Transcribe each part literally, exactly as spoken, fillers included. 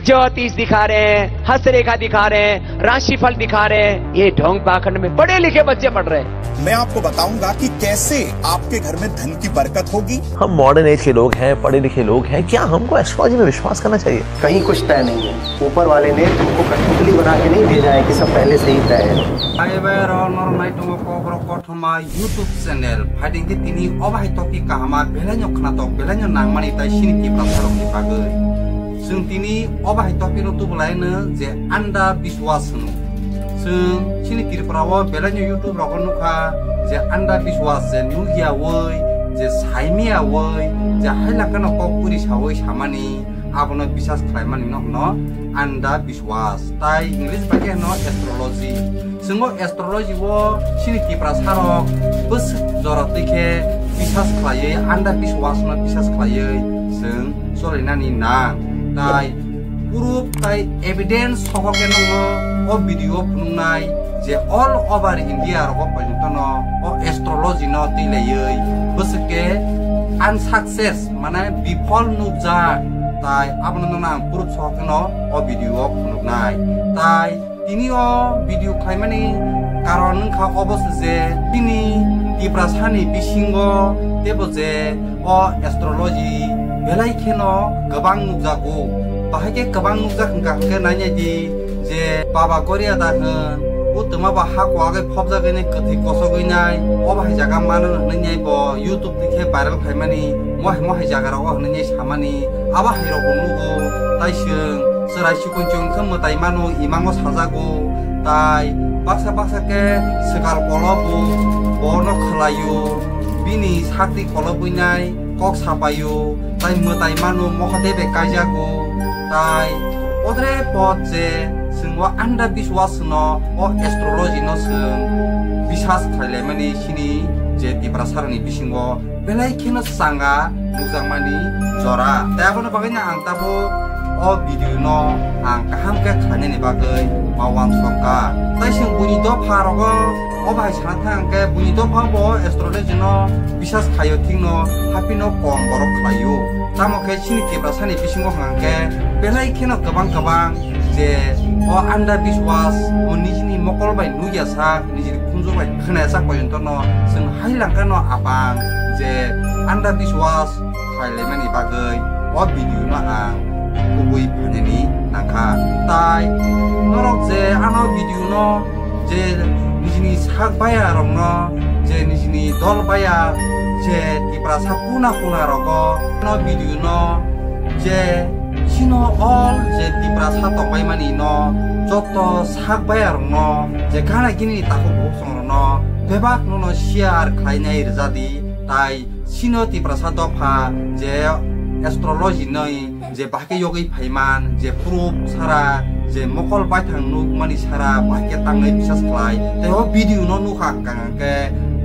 ज्योतिष दिखा रहे हैं, हस्तरेखा दिखा रहे हैं, राशिफल दिखा रहे हैं। ये ढोंग पाखंड में पढ़े लिखे बच्चे पढ़ रहे हैं। मैं आपको बताऊंगा कि कैसे आपके घर में धन की बरकत होगी। हम मॉडर्न एज के लोग हैं, पढ़े लिखे लोग हैं, क्या हमको एस्ट्रोलॉजी में विश्वास करना चाहिए? कहीं कुछ तय नहीं है। ऊपर वाले ने तुमको कठपुतली बना के नहीं भेजा है कि सब पहले से ही तय है। Hai bai rok, norok nai tongo Kokborok kothoma YouTube channel. Phaiding khe tini o bahai topic kahama belai no khnatok, belai no nangmani tai sini Tiprasa rokni bagwi. Chwng tini o bahai topic no tubulai no je anda biswas hwno. Chwng chini Tripura o belai no YouTube rogo nukha je anda biswas, je nukya oi, je saimia oi, je hailakano kok puri sawi samani, abono biswas khlaimani no hwno anda biswas. Tai English bai khe hwno astrology. Chwng o astrology o chini Tiprasa rok bwswk jora twi khe biswas khlaiwi, anda biswas no biswas khlaiwi chwng cholainani nang. Tai proof tai evidence sohor khe nokno o video phunuknai je all over India rogo porjonto no o astrology no twi laiwi bwswk khe unsuccess, mane bifol nukjak. Tai abono nokno ang proof sohor khe no o video o phunuknai. Tai tini o video khlaimani karon wngkha obo se je tini Tiprasani bisingo teibo je o astrology belai kheno kwbang nukjago. Bahai khe kwbang nukjak hwnkha hwnkhe nainai di je Baba Goria da hwn, o twma ba ha kwagwi phobjagwi nai kwthwi kosogwi nai, o bahai jaga mano hwnwi nai bo YouTube twi khe viral khaimani, mohai mohai jaga rogo hwnwi nai samani, abo hai rokbo nugo, tai chwng chwrai chukun chukun khe mwtai mano, imango sajago, tai baksa baksa khe swkal kolobo bono khwlaio, bini sakti kolobwi nai kok sapaio, tai mwtai mano, mokha de bai kaijago, tai odre pot je chwng o anda biswas no, o astrology no chwng biswas khlailaimani sini je Tiprasa rokni bisingo belai kheno changa nukjakmani jora. Tai abono bagwino ang tabuk o video no ang kaham khe khlainani bagwi ma uansukha. Tai chwng buini dopha rogo o bahai sana thang khe buini dopha bo astrology no biswas khlaio thikno haphino kom borok khlaio. Tamo khe chini Tiprasani bisingo hwnkha khe belai kheno kwbang kwbang je o anda biswas o nijini mokol bai nukya sak, nijini khunju bai khwnaya sak porjonto no chwng hai langkha no apang je anda biswas khlailaimani bagwi o video no ang kubui phainani nangkha. Tai norok je ano video no je nijini sak baya rokno, je nijini dol baya, je Tiprasa kuna kuna rogo no video no je chino all je Tiprasa tongbaimani no joto sak baya rokno je gana gini takhuk bukhuk songrokno bebak nono share khlainai rwjadi, tai chino Tiprasa dopha je astrology noi je bahai khe yogwi phaiman, je proof sara, je mokol baithang nukmani sara bahai khe tangwi biswas khlai. Tei o video no nukha hwnkha hwnkhe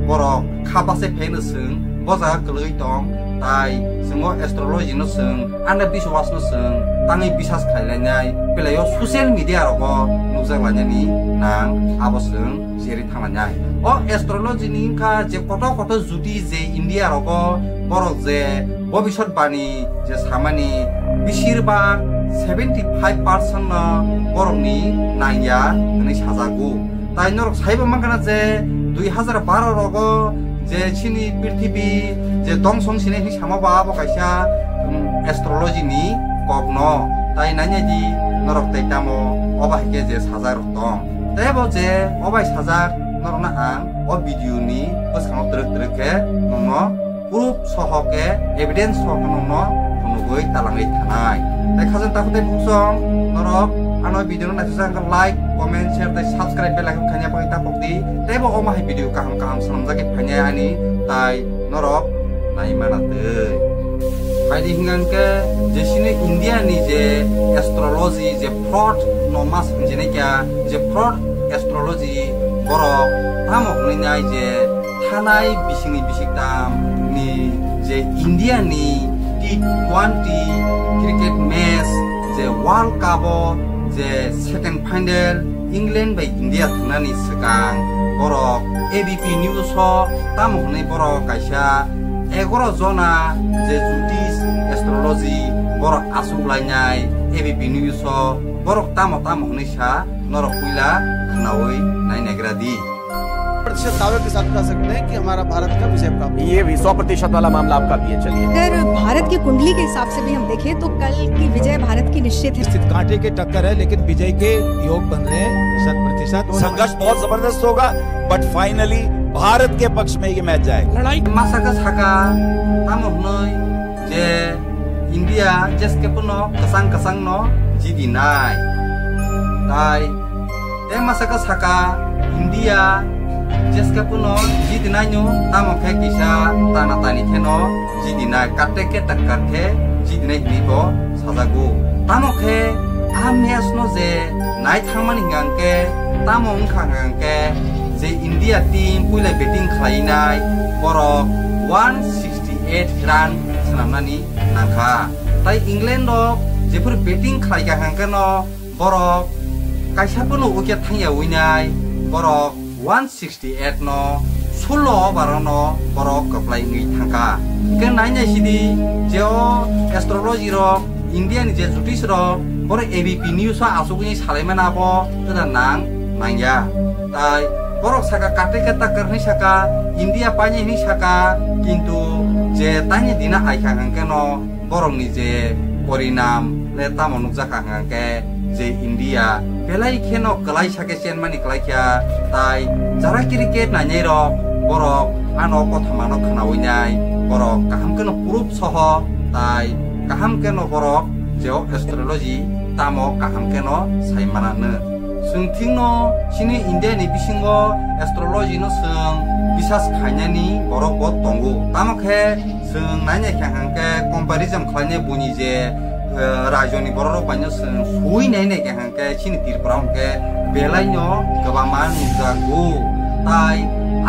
borok kha bachai phaino chwng bo jaga kwlwgwi tong, tai chwng o astrology no chwng, anda biswas no chwng tangwi biswas khlai lainai, belai o social media rogo nukjak lainani nang abo chwng jerwi thanglainai. O astrology ni wngkha je kotor kotor juti je India rogo borok je bobisot bani je samani besir bak seventy five percent no borokni nangya hwnwi sajago. Tai norok saibo mankha na je dui hazar baro rogo je chini prithibi je dongsong sinai hwnwi sama ba abo kaisa, um, astrology ni kokno. Tai nainai di norok tai tamo o bahai khe je sajak rok tong. Tei bo je o bai sajak norokno ang o video ni bwskango twrwk twrwk khe nongno proof soho khe, evidence soho khe nongno phunugwi talangwi thanai. Tei khajang takhuk tei buksong norok ano video no naisuk jak hwnkhe like, comment, share tei subscribe bell icon khaina bagwi takhuk di. Tei bo omo hai video kaham kaham swnamjagwi phainai ani, tai norok nai mana twi. Phaidi hwnkha hwnkhe je chini India ni je astrology, je fraud no mas hinjinai kya, je fraud astrology borok tamo hwnwi nai je thanai bisingni bisingtam ni je India ni T twenty cricket match je World Cup o je second final England bai India thwngnani swkang borok A B P News o tamo hwnwi borok kaisa egaro jona je Jyotish Astrology borok achuk lainai A B P News o borok tamo tamo hwnwi sa, norok puila khwnaui nai naigra di. प्रतिशत दावे के साथ कह सकते हैं कि हमारा भारत का विजय प्राप्त। ये भी सौ प्रतिशत वाला मामला आपका भी है, चलिए। अगर भारत की कुंडली के हिसाब से भी हम देखें तो कल की विजय भारत की निश्चित है। स्थित कांटे के टक्कर है, लेकिन विजय के योग बन रहे हैं शत प्रतिशत। संघर्ष बहुत जबरदस्त होगा, but finally भारत के पक्ष में ये मैच जाएगा। लड़ाई Masaka saka, tamo hwnwi je India jeskhe phano kwchang kwchang no jidinai. Tai tei masaka saka India jeskhe phano jidinai no, tamo khe kisa tana tani khe no jidinai, katte khe takkar khe jidinai hinwi bo sajago. Tamo khe a match no je nai thangmani hingkha hwnkhe, tamo wngkha hwnkhe je India team puila batting khlainai, borok one sixty eight run swnamnani nangkha. Tai England rok jephuru batting khlaikha hwnkhe no borok kaisa phano wicket thangya winai, borok one sixty eight no sullo over no borok kwplai wngwi thangkha. Hwnkhe nainai sidi je o astrology rok, India ni je jyotish rok, borok A B P News o achugwi salaimani abo kwda nang nangya. Tai borok saka katte khe takkar hwnwi saka, India painai hwnwi saka, kintu je taini dina aikha hwnkhe no borokni je porinam le tamo nukjakha hwnkhe je India belai kheno kwlai sake chenmani kwlai kha, tai jara cricket nainai rok borok ano kothoma no khwnaui nai, borok kaham kheno proof soho, tai kaham kheno borok je o astrology tamo kaham kheno sai mananw. Chwng thikno chini India ni bisingo astrology no chwng bisas khainani borok bo tongo. Tamo khe chwng nainai kha hwnkhe comparison khlainai buini je, eh, rajyoni borok rok bai no chwng sui nainai kha hwnkhe chini Tripura hwnkhe belai no kwbangma nukjago. Tai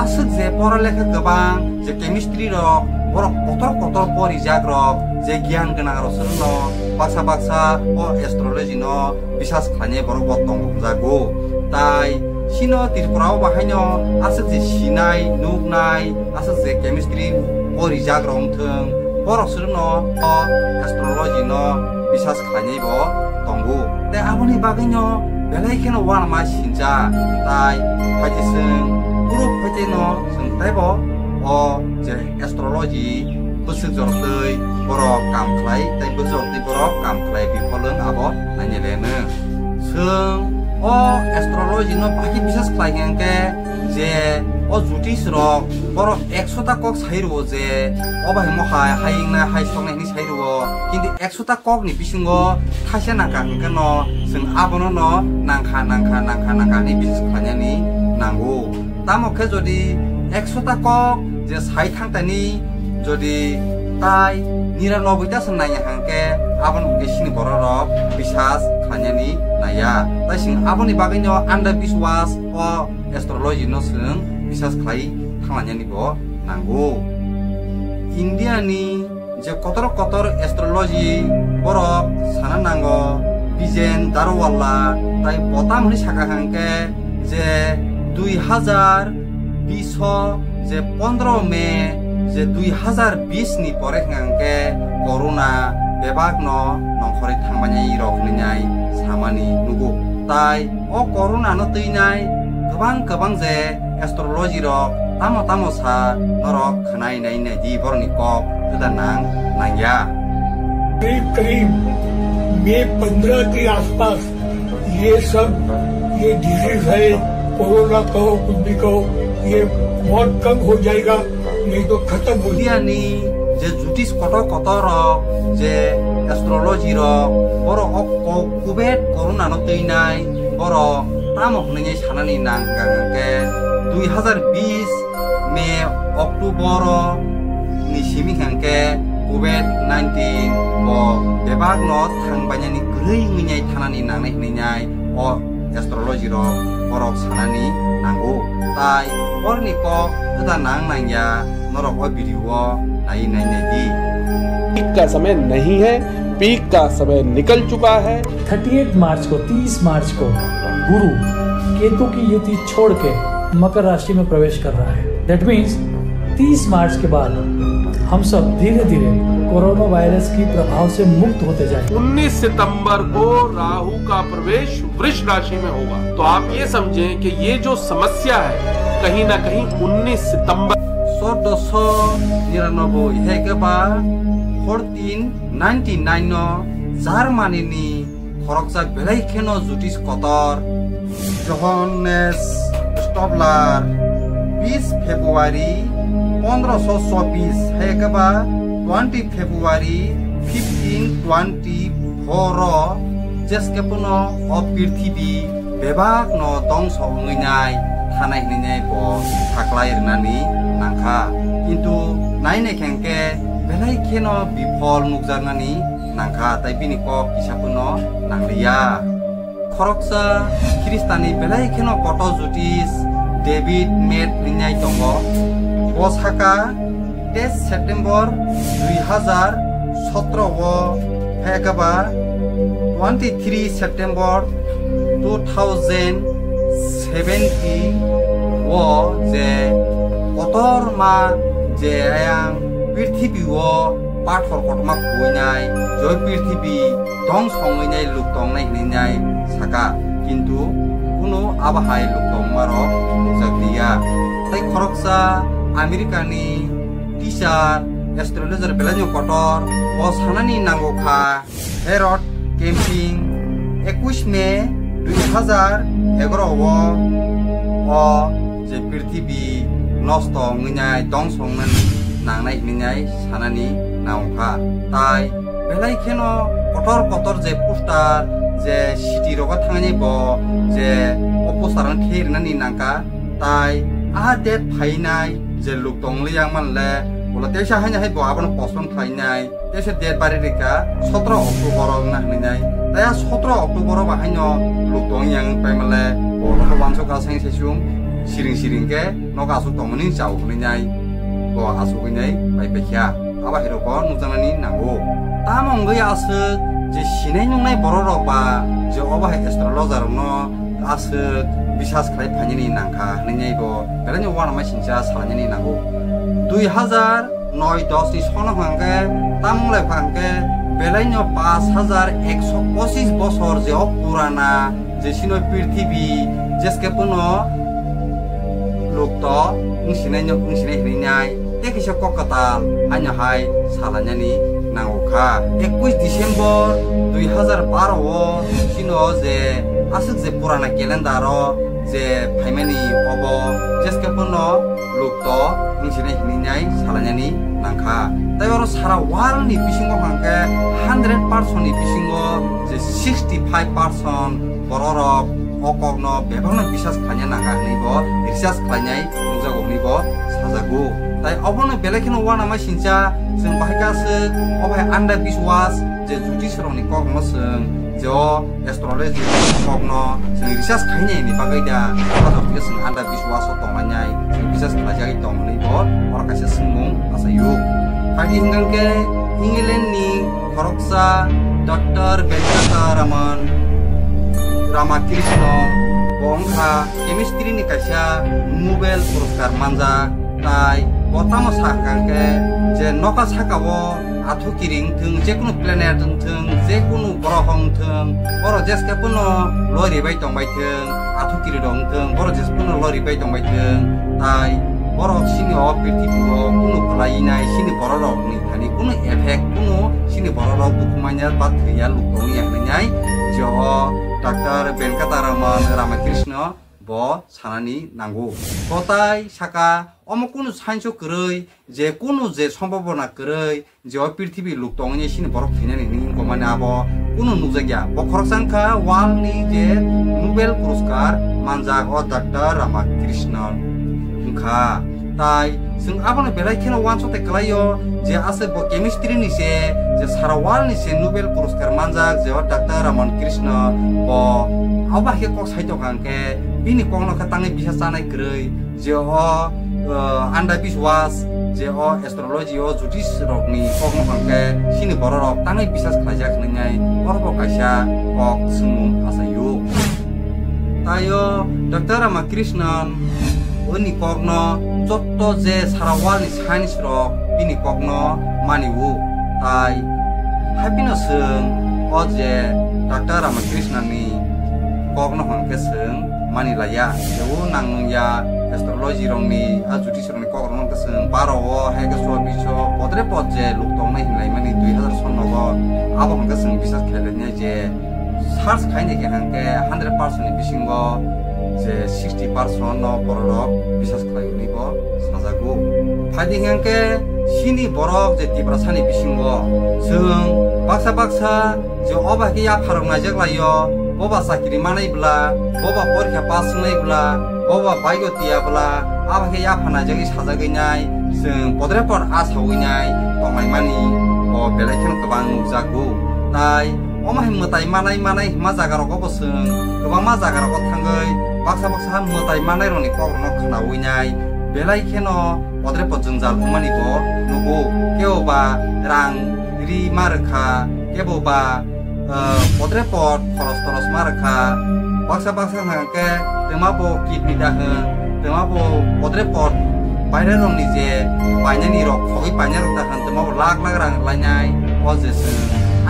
aswk je pora lekha kwbang je chemistry rok, borok kotor kotor porijak rok, je giyan gwnang rok chwngno baksa baksa o astrology no bisas khlainai borok bo tongo hwnjago. Tai chino Tripura o bahaino aswk je sinai, nuknai, aswk je chemistry porijak rok wngthwng, borok chwngno o astrology no bisas khlainai bo tongo. Tai aboni bagwino belai kheno uanama sincha, tai phaidi chwng proof phaidi no chwng taibo o je astrology bwswk jorok twi borok kam khlai, tai bwswk jorok twi borok kam khlai, bifol wng abo nainai le nw. Chwng o astrology no bahai khe bisas khlai hwnkhe je o jyotish rok borok ekso ta kok sai rwo je o bahai mo hai, hai wngnai, hai soknai hinwi sai rwo, kintu ekso ta kok ni bisingo thaisa nangkha hwnkhe no chwng abono no nangkha, nangkha, nangkha, nangkha hinwi bisas khlainani nango. Tamo khe jodi ekso ta kok je sai thang tani jodi tai niranoboi ta se naiya hwnkhe, aboni hwnkhe chini borok rok bisas khlainani naiya. Tai chwng aboni bagwino andha biswas o astrology no chwng bisas khlai thanglainani bo nango. India ni je kotor kotor astrology borok sana nango, Bijen Daruwalla, tai bo tam hwnwi saka hwnkhe je dui hazar bish o je pondro May je dui hazar bish ni pore hwnkhe corona bebak no nongkhorwi thangmani rok hwnwi nai samani nugo. Tai o corona no twinai kwbang kwbang je astrology rok tamo tamo sa norok khwnai nai nai di, borokni kok juda nang nangya. करीब करीब मई पन्द्रह के आसपास ये सब, ये डिजीज है, कोरोना कहो, कुछ भी कहो, ये बहुत कम हो जाएगा, नहीं तो खत्म हो जाएगा। India ni je jyotish kotor kotor rok, je astrology rok, borok o ko-, kubet corona no twinai, borok tamo hwnwi sanani nang hwnkhe dui hazar bish May, October o ni simi hwnkhe covid nineteen bo bebak no thangbainani kwrwi wngwi nai thanani nangnai hwnwi nai o astrology rok borok sanani nango. Tai borokni kok juda nang nangya, norok o video o nai nai nai di. Peak का समय नहीं है, पीक का समय निकल चुका है। Thirty eight मार्च को, तीस मार्च को गुरु केतु की युति छोड़ के मकर राशि में प्रवेश कर रहा है। दैट मीन्स तीस मार्च के बाद हम सब धीरे धीरे कोरोना वायरस की प्रभाव से मुक्त होते जाएं। उन्नीस सितंबर को राहु का प्रवेश वृष राशि में होगा, तो आप ये समझें कि ये जो समस्या है, कहीं ना कहीं उन्नीस सितंबर। চৌদ্দশো নিরানব্বই hai khe ba fourteen ninety nine no Germany ni khoroksa belai kheno Jyotish kotor Johannes Stobler bis February pondroso chobbish hai khe ba twenty February fifteen twenty four o jeske pono o prithibi bebak no dongso wngwi nai thanai hinwi nai bo saklai rwnani nangkha. Kintu nainai khe hwnkhe belai kheno bifol nukjaknani nangkha, tai bini kok kisa phano nangliya. Khoroksa Khristani belai kheno kotor Jyotish David Mead hinwi tongo. Bo saka teis September dui hazar sotro o, hai khe ba twenty three September two thousand seventy o je kotorma je ayang prithibi o pathor kotorma khuinai, je prithibi dongso wngwi nai luk tongnai hinwi nai saka, kintu kunu abo hai luk tongmarok nukjak liya. Tai khoroksa America ni teacher, astrologer belai no kotor, bo sanani nango kha, Harold Camping, ekush May dui hazar egaroh o, o je prithibi nosto wngwi nai, dongso wngmani nangnai hinwi nai sanani nango kha. Tai belai kheno kotor kotor je poster, je city rogo thangwi bo je o poster ang khe rinani nangkha, tai a date phainai je luk tongli yang manle, bola teisa haino hai bo abono postpone khlainai. Teisa date bari rikha sotro October o wngna hinwi nai. Tai a sotro October o bahaino luk tong yang wngpai male, bo no wansuk aseng sesung siring siring khe nok asuk tongmani chao hinwi nai. Bo asuk hinwi pai paikha. Abo hai rok bo nukjaknani nango. Tamo wngwi aswk je sinai nungnai borok rok ba je obo hai astrologer rok no aswk bisas khlai phainani nangkha hinwi nai bo belai no uanama singcha salainani nango. Dui hazar noi dos ni sono hwnkhe tamung lai pha hwnkhe belai no pash hazar ekso pochis bosor je o purana je sino prithibi jeske pono lukto wngsinai no wngsinai hinwi nai. Tei kisa kok kwtal haino hai salainani nango kha. Ekush December dui hazar baro o sino je aswk je purana calendar o je phaimani obo jeske pono lukto wngsinai hinwi nai salainani nangkha. Tai oro sara world ni bisingo hwnkhe hundred percent ni bisingo je sixty five percent borok rok o kokno bebakno bisas khlaina nangkha hinwi bo research khlainai nukjago hinwi bo sajago. Tai obono belai kheno uanama singcha chwng bahai khe aswk obo hai andha biswas je Jyotish rokni kokno chwng je o astrology kokno chwng research khainai ni bagwi da sajok thikhe chwng andha biswas o tonglainai chwng research khlaijagwi tong hinwi bo oro kaisa swngmung achaio. Khaidi hwnkhe England ni khoroksa Doctor Venkata Raman Ramakrishna bo wngkha chemistry ni kaisa Nobel puraskar manjak, tai bo tamo sakha khe je noka saka o athukiring thwng, jekunu planet wngthwng, jekunu groho wngthwng, borok jeske pono lori bai tongbai thwng, athukiri rok wngthwng, borok jeske pono lori bai tongbai thwng, tai borok sini o prithibi o kunu kwlai nai sini borok rok ni thani kunu effect kunu sini borok rok dukhu manya ba thwiya luk tongya hinwi nai je o Doctor Venkata Raman Ramakrishna bo sanani nango. Bo tai saka omo kunu science o kwrwi je kunu je sombhabona kwrwi je o prithibi luk tongwi sini borok thwinani hinwi wngkha mani abo kunu nukjakya. Bo khoroksa wngkha world ni je Nobel puraskar manjak o Doctor Ramakrishna wngkha. Tai chwng abono belai kheno uansuk tei kwlaio je aswk bo chemistry ni se je sara world ni se Nobel puraskar manjak je o Doctor Ramakrishna bo abo hai khe kok sai tongkha hwnkhe bini kokno khe tangwi bisa chanai kwrwi je o, uh, andha biswas je o astrology o Jyotish rokni kokno hwnkhe sini borok rok tangwi bisas khlaijak hinwi nai oro bo kaisa kok swngmung achaio. Tai o Doctor Ramakrishnan Bini kokno jotto je sara world ni science rok bini kokno mani-o. Tai haibino chwng o je Doctor Ramakrishna ni kokno hwn khe chwng mani laiya. Tebo nang nung ya astrology rokni, a jyotish rokni kok rokno hwn khe chwng baro o hai khe so biso podre pod je luk tongnai hinlai mani dui hazar sonno o abo hwn khe chwng bisas khlai lainai je search khainai khe hwn khe hundred percent ni bisingo je sixty percent no borok rok bisas khlai wnwi bo sajago. Phaidi hwn khe chini borok je Tiprasa ni bisingo chwng baksa baksa je o bai khe yapharok naijak laio, boba chakri manai bla, boba porikha pass wngnai bla, boba bike o tiya bla, abo khe yapha naijagwi sajagwi nai, chwng podre pod a sawi nai tonglaimani bo belai kheno kwbang nukjago. Tai omo hai mwtai manai manai hwnma jaga rogo bo chwng kwbangma jaga rogo thangwi baksa baksa mwtai manai rokni kok rokno khnawi nai belai kheno podre pod jwngjal wngmani bo nugo. Kebo ba rang ri ma rwkha, kebo ba, eh, podre pod khoros toros ma rwkha. Baksa baksa hwnkha khe twma bo kidney da hwn, twma bo podre pod baire rokni je painani rok, khogwi painai rok da hwn, twma bo lakh lakh rang lainai. O je chwng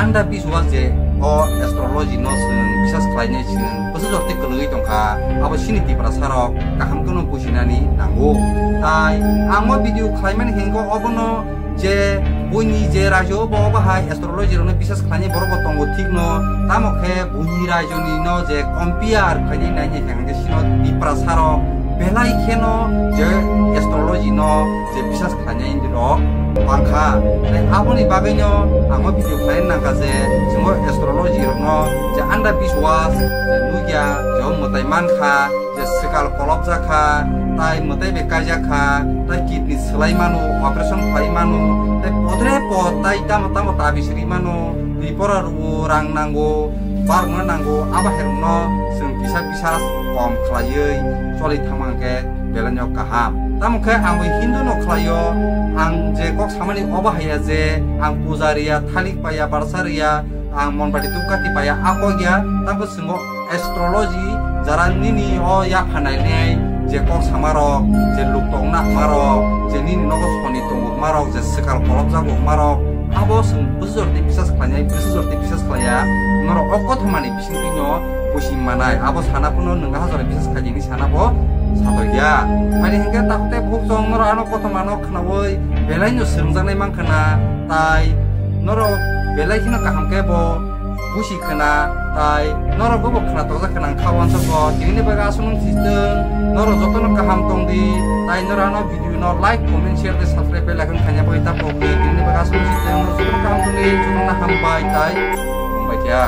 anda biswas je o astrology no chwng bisas khlainai chwng bwsajor tei kwlwngwi tongkha. Abo chini Tiprasa rok kaham kheno businani nango. Tai ang o video khlaimani hwnko obono je buini je rajyo bo obo hai astrology rokno bisas khlainai borok bo tongo thikno, tamo khe buini rajyoni no je compare khlainai nainai khe hwnkhe chino Tiprasa rok belai kheno je astrology no je bisas khlainai rok bangkha. Tai aboni bagwino ang o video khlai nangkha je chwng o astrology rokno je anda biswas je nukya je o mwtai mankha, je swkal kolopjak kha, tai mwtai bai kaijak kha, tai kidney swlai mano, operation khlai mano, tai podre pod tai tamo tamo tabi siri mano, twi pora rwo, rang nango, barokno nango, abo hai rokno chwng kisa kisa kom khlaiwi choli thangma hwnkhe belai no kaham. Tamo khe ang bo Hindu no khlaio, ang je kok samani obo haiya je ang puja riya, thalik paiya, barsa riya, ang monbati dhupkati paiya, a kok ya, tamo chwng o astrology, jara nini o yapha nainai je kok sama rok, je luk tongna hma rok, je nini nogo soni tongo hma rok, je swkal kolopjago hma rok, abo chwng bwsajor tei bisas khlainai, bwsajor tei bisas khlaiya, norok o kothomani bisingtwi no pusi manai, abo sana phano nwng ha jora bisas khaidi hinwi sana bo satok ya. Mani hinkhe takhuk tei bukhuk chwng norok ano kothomano khnaui belai no swrwngjaknai mankha na, tai norok belai kheno kaham khe bo busi khna, tai norok bo khna tojak khna wngkha wansukgo. Tinini bagwi aswk nung si tong, norok jotono kaham tong di, tai norok ano video no like, comment, share tei subscribe bell icon khaina bagwi ta pok di. Tinini bagwi aswk nung si tong, norok jotono kaham tong di, jotono hambai tai hambai kha.